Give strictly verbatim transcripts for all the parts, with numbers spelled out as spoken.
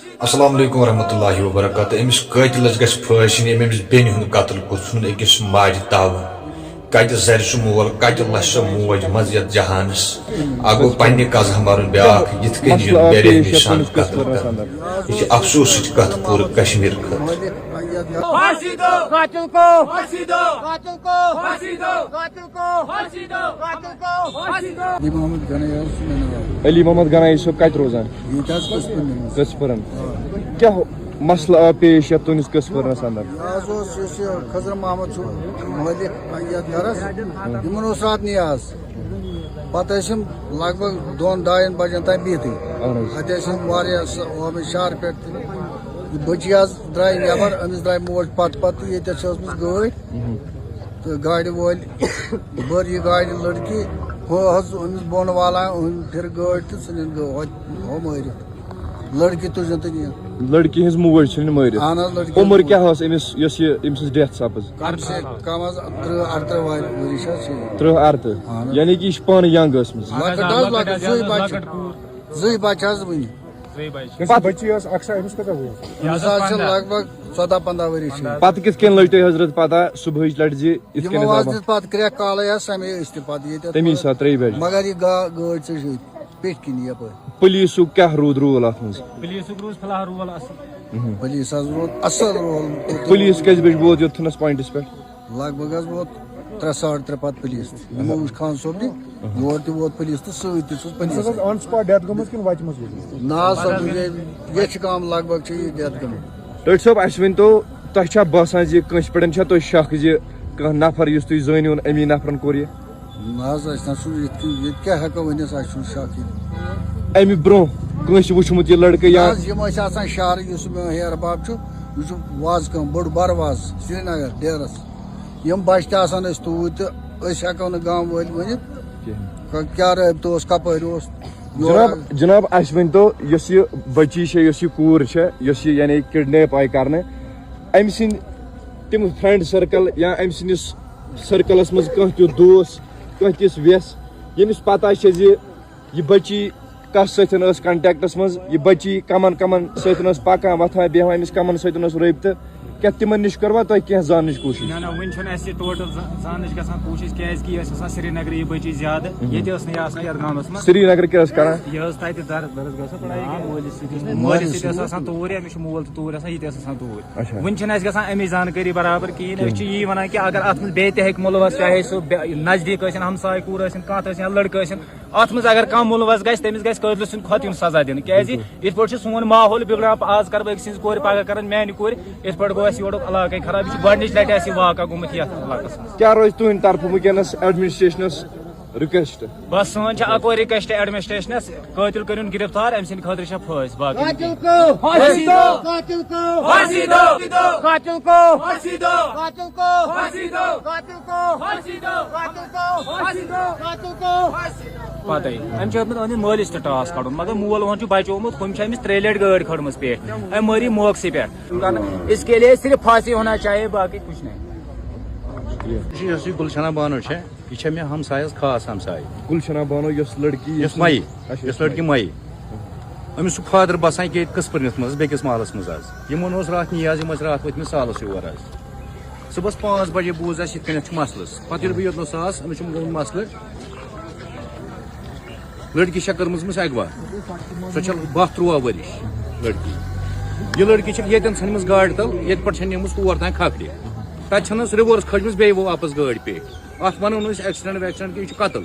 السلام علیکم ورحمۃ اللہ وبرکاتہ۔ أمِس قٲتلَس گژھِ پھٲسۍ یِنۍ، أمۍ أمِس بیٚنہِ ہُنٛد قتل کوٚر، ژھُنُن أکِس ماجہِ تاوَن۔ کَتہِ زَرِ سُہ مول، کَتہِ لَسہِ سۄ موج منٛز یَتھ جہانَس۔ اَکھ گوٚو پنٛنہِ قضا مَرُن، بیٛاکھ یِتھ کٔنۍ یُن بے رحمی سان قتل کَرُن۔ یہِ چھِ افسوسٕچ کَتھ پوٗرٕ کشمیٖر خٲطرٕ۔ پھانسی دو! قاتل کو! پھانسی دو! قاتل کو! پھانسی دو! قاتل کو! پھانسی دو! قاتل کو! پھانسی دو! علی محمد گنایی حظ چھُ مےٚ ناو۔ علی محمد گنایی صٲب کَتہِ روزان؟ ییٚتہِ حظ کٔژ پھٔلۍ منٛز۔ کٔژ پھٔلۍ؟ آ۔ کیٛاہ مسلہٕ آو پیش یَتھ تُہٕنٛدِس کٔژ پھٔلۍ منٛز اَندر؟ یہِ حظ اوس یُس یہِ خضر محمد چھُ مٲلِک یَتھ گَرَس، یِمَن اوس راتھ نیاز۔ پَتہٕ ٲسۍ یِم لگ بگ دۄن ڈاین بَجَن تام بِہتٕے۔ اَہَن حظ۔ اَتہِ ٲسۍ یِم واریاہ س-، آمٕتۍ شہرٕ پٮ۪ٹھ تہِ۔ یہِ بٔچی حظ درٛاے نٮ۪بَر، أمِس درٛاے موج پَتہٕ پَتہٕ، ییٚتٮ۪تھ چھِ ٲسمٕژ گٲڑۍ۔ مہم۔ تہٕ گاڑِ وٲلۍ بٔر یہِ گاڑِ لٔڑکی، ہُہ حظ أمِس بۄن والان، أمۍ پھِر گٲڑۍ تہٕ ژھٕنِن گٲ-، ہۄ، ہۄ مٲرِتھ۔ لٔڑکی تُجِن تہٕ نِیِن۔ لٔڑکی ہٕنٛز موج ژھٕنِن مٲرِتھ۔ اَہَن حظ، لٔڑکی ہٕنٛز عمر موج۔ کیٛاہ ٲس أمِس، یۄس یہِ، أمۍ سٕنٛز ڈیتھ سَپٕز؟ کم سے کم حظ تٕرٛہ اَرتٕرٛہ ؤہرۍ، ؤری چھِ حظ چھِ یہِ۔ تٕرٛہ اَرتٕرٛہ۔ اَہَن حظ۔ یعنی کہِ یہِ چھِ پانہٕ ینگ ٲسمٕژ۔ لۄکٕٹ حظ، لۄکٕٹ، زٕے بَچہِ۔ زٕے بَچہِ حظ وٕنہِ۔ زٕے بچہِ۔ یۄس یہِ بچی ٲس اکثر، أمِس کۭژاہ وٲنٛس؟ أمِس حظ چھِ لگ بگ ژۄداہ پنٛداہ ؤری چھِ۔ پتہٕ کِتھ کٔنۍ لٔج تۄہہِ حضرت پتہ صبحٕچ لٹہِ زِ یِتھ یِمو کٔنۍ حظ حظ دِژ پتہٕ کرٛٮ۪کھ کالے حظ سمے أسۍ تہِ پتہٕ ییٚتٮ۪تھ۔ تَمی ساتہٕ ترٛیٚیہِ بجہِ۔ مگر یہِ گا-، گٲڑۍ ژٔج أتھۍ پٮ۪ٹھۍ کِنۍ یپٲرۍ۔ پُلیٖسُک کیٛاہ روٗد رول اتھ منٛز؟ پُلیٖسُک روٗز فی الحال رول اصل۔ مہم۔ پُلیٖس حظ روٗد اصل رول۔ پُلیٖس کٔژِ بجہِ ووت یوٚتتھنس پوینٹس پٮ۪ٹھ؟ لگ بگ حظ ووت ترٛےٚ ساڑٕ ترٛےٚ پتہٕ پُلیٖس تہِ۔ یِمو وٕچھ خان صٲب تہِ، یور تہِ ووت پُلیٖس تہٕ سۭتۍ تہِ چھُس أمِس پُلیٖس۔ حظ ٲس on spot death گٔمٕژ کِنہٕ وَتہِ منٛز گٔمٕژ؟ نہ حظ، سَمجھ گٔے، یہِ چھِ کٲم لگ بگ چھِ یہِ death گٔمٕژ۔ ڈاکٹر صٲب، اَسہِ ؤنۍ تو، تۄہہِ چھا باسان زِ کٲنٛسہِ پٮ۪ٹھ چھا تۄہہِ شک زِ کانٛہہ نفر یُس تُہۍ زٲنِو أمی نفرن کوٚر یہِ؟ نہ حظ، اَسہِ نہ چھُنہٕ یِتھ کٔنۍ، ییٚتہِ کیٛاہ ہٮ۪کو ؤنِتھ، اَسہِ چھُنہٕ شک یہِ۔ اَمہِ برٛونٛہہ کٲنٛسہِ وٕچھمُت یہِ لڑکہٕ یا؟ نہ حظ، یِم ٲسۍ آسان شہرٕ، یُس میون ہیر باب چھُ، یہِ چھُ وازٕ کٲم، بوٚڑ بار وازٕ، سرینگر، ڈیرس۔ یِم بچہِ تہِ آسان ٲسۍ توٗرۍ تہٕ أسۍ ہٮ۪کو نہٕ گامہٕ وٲلۍ ؤنِتھ کِہیٖنۍ۔ کہ-، کیٛاہ رٲبطہٕ اوس، کپٲرۍ اوس۔ یورٕ جناب، جناب، اَسہِ ؤنۍ تو، یۄس یہِ بچی چھےٚ، یۄس یہِ کوٗر چھےٚ، یۄس یہِ یعنی کڈنیپ آیہِ کرنہٕ، أمۍ سٕنٛدۍ تِم فرینڈ سرکل یا أمۍ سٕنٛدِس سرکلس منٛز کانٛہہ تیُتھ دوس، کانٛہہ تِژھ وٮ۪س، ییٚمِس پتہ چھےٚ زِ یہِ بچی کس سۭتۍ ٲس کنٹیکٹس منٛز، یہِ بچی کمن کمن سۭتۍ ٲس پکان وۄتھان بیہوان، أمِس کمن سۭتۍ اوس رٲبطہٕ، کیٛاہ تِمن نِش کٔروا تۄہہِ کینٛہہ زاننٕچ کوٗشش؟ نہ، نہ، وٕنہِ چھُنہٕ اَسہِ یہِ ٹوٹل زا-، زاننٕچ گژھان کوٗشش، کیازِ کہِ یہِ ٲس آسان سرینگرٕ یہِ بچی زیادٕ، مہم۔ ییٚتہِ ٲس نہٕ یہِ آسان یتھ گامس منٛز۔ سرینگرٕ کیٛاہ ٲس کران؟ یہِ ٲس تتہِ در-، درس گژھان پڑھاے کٔرِتھ۔ مٲلِس سۭتۍ ٲس آسان توٗرۍ، أمِس چھُ مول تہِ توٗرۍ آسان، یہِ تہِ ٲس آسان توٗرۍ۔ اچھا۔ وٕنہِ چھَنہٕ اَسہِ گژھان اَمِچ زانکٲری برابر کِہیٖنۍ۔ أسۍ چھِ یی وَنان کہِ اگر اَتھ منٛز بیٚیہِ تہِ ہیٚکہِ مُلوَث، چاہے سُہ بے-، نزدیٖک ٲسِن، ہمساے کوٗر ٲسِن، کانٛہہ تہِ ٲسِن یا لٔڑکہٕ ٲسِن، اَتھ منٛز اگر کانٛہہ مُلوَث گژھِ، تٔمِس گژھِ قٲتلہٕ سٕنٛدِ کھۄتہٕ یُن سزا دِنہٕ۔ کیٛازِ یِتھ پٲٹھۍ چھُ سون ماحول بِگڑان۔ آز کَرٕ بہٕ أکۍ سٕنٛزِ کورِ، پَگاہ کَرَن میٛانہِ کورِ، یِتھ پٲٹھۍ گوٚو اَسہِ یورُک علاقَے خراب۔ یہِ چھُ گۄڈٕنِچ لَٹہِ اَسہِ یہِ واقعہ گوٚمُت یَتھ علاقَس منٛز۔ کیٛاہ روزِ تُہٕنٛدِ طرفہٕ وٕنکیٚنَس ایڈمنسٹریشنَس ریکویسٹ؟ بس سٲنۍ چھِ اکوے ریکویسٹ ایڈمنسٹریشنس، قٲتل کٔرِن گرفتار، أمۍ سٕنٛدِ خٲطرٕ چھےٚ پھٲسۍ، باقٕے قاتل کو پھٲنسی دو۔ قاتل کو پھٲنسی دو۔ قاتل کو پھٲنسی دو۔ قاتل کو پھٲنسی دو۔ قاتل کو پھٲنسی دو۔ قاتل کو پھٲنسی دو۔ قاتل کو پھٲنسی دو۔ پتے أمۍ چھُ ہیوٚتمُت أہٕنٛدِ مٲلِس تہِ ٹاس کڑُن، مگر مول وۄنۍ چھُ بچومُت، ہُمۍ چھِ أمِس ترٛیٚیہِ لٹہِ گٲڑۍ کھٲرمٕژ پیٹھ، أمۍ مٲر یہِ موقسٕے پٮ۪ٹھ۔ اس کے لیے صرف پھانسی ہونا چاہیے، باقی کچھ نہیں۔ یۄس یہِ گُلشنہ بانو چھےٚ، یہِ چھےٚ مےٚ ہمسایَس خاص ہمساے۔ گُلشنہ بانو، یۄس لڑکی، یۄس مَیہِ، اچھا، یۄس لڑکی مَیہِ۔ أمِس چھُ فادر بسان ییٚتہِ کِژھ پٲرۍ یَتھ منٛز، بیٚکِس محلَس منٛز حظ۔ یِمَن اوس راتھ نیاز، یِم ٲسۍ راتھ ؤتھۍ مٕتۍ سالَس یور حظ۔ صُبحَس پانٛژھ بجے بوٗز اَسہِ یِتھ کٔنٮ۪تھ چھُ مسلہٕ۔ پَتہٕ ییٚلہِ بہٕ یوٚتنَس آس، أمِس چھُ گوٚمُت مسلہٕ۔ لڑکی چھےٚ کٔرمٕژ أمِس اغوا۔ سۄ چھےٚ باہ تُرٛواہ ؤرِش لڑکی۔ یہِ لڑکی چھےٚ ییٚتٮ۪ن ژھٕنمٕژ گاڑِ تَل، ییٚتہِ پٮ۪ٹھ چھےٚ نِمٕژ تور تام کھکھرِ۔ تَتہِ چھَنَس reverse کھٔجمٕژ، بیٚیہِ واپس گٲڑۍ پیٚٹھۍ۔ اَتھ وَنو نہٕ أسۍ accident ویکسیڈنٹ کینٛہہ، یہِ چھُ قتل۔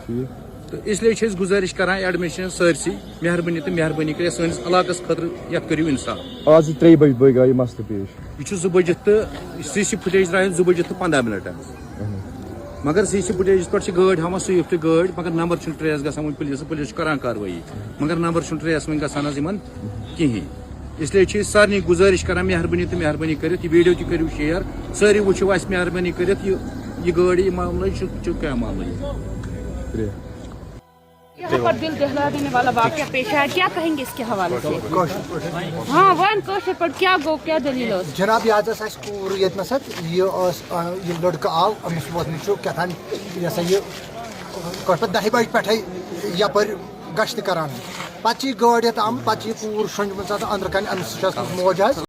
ٹھیٖک۔ تہٕ اس لیے چھِ أسۍ گُزٲرِش کران ایڈمنسٹریشن سٲرسٕے، مہربٲنی تہٕ مہربٲنی کٔرِتھ سٲنِس علاقس خٲطرٕ یَتھ کٔرِو انصاف۔ آز چھِ ترٛیٚیہِ بجہِ بٲگۍ آو یہِ مسلہٕ پیش۔ یہِ چھُ زٕ بجہِ تہٕ سی سی فوٹیج درٛاے زٕ بجہِ تہٕ پنٛداہ منٹ حظ۔ اہن۔ مگر سی سی فوٹیجس پٮ۪ٹھ چھِ گٲڑۍ ہاوان، سوئفٹ گٲڑۍ، مگر نمبر چھُنہٕ ٹریس گژھان وۄنۍ پُلیٖسَس، پُلیٖس چھُ کران کاروٲیی، مگر نمبر چھُنہٕ ٹریس وۄنۍ گژھان حظ یِمن کِہیٖنۍ۔ اس لیے چھِ أسۍ سارنٕے گُزٲرِش کران، مہربٲنی تہٕ مہربٲنی کٔرِتھ یہِ ویڈیو تہِ کٔرِو شیئر، سٲری وٕچھِو اَسہِ مہربٲنی کٔرِتھ یہِ، یہِ گٲڑۍ، یہِ معاملہٕ چھُ، چھُ کیٛاہ معاملہٕ یہِ؟ شُکریہ۔ یہاں پر دل دہلا دینے والا واقعہ پیش آیا، کیا کہیں گے اس کے حوالے سے؟ हाँ, वन कौशल पर क्या गो, क्या दलील है? جناب، یہِ حظ ٲس اَسہِ کوٗر ییٚتہِ نَس حظ، یہِ ٲس، آ، یہِ لٔڑکہٕ آو، أمِس ووت، أمِس چھُ کیٛاہ تام، یہِ ہسا یہِ، کٲشِر پٲٹھۍ دَہہِ بَجہِ پٮ۪ٹھَے یَپٲرۍ گَشتہٕ کَران۔ پتہٕ چھِ یہِ گٲڑۍ ہٮ۪تھ آمٕژ، پتہٕ چھِ یہِ کوٗر شۄنٛجمٕژ آسان أنٛدرٕ کنہِ، أمِس چھِ ٲسمٕژ موج حظ۔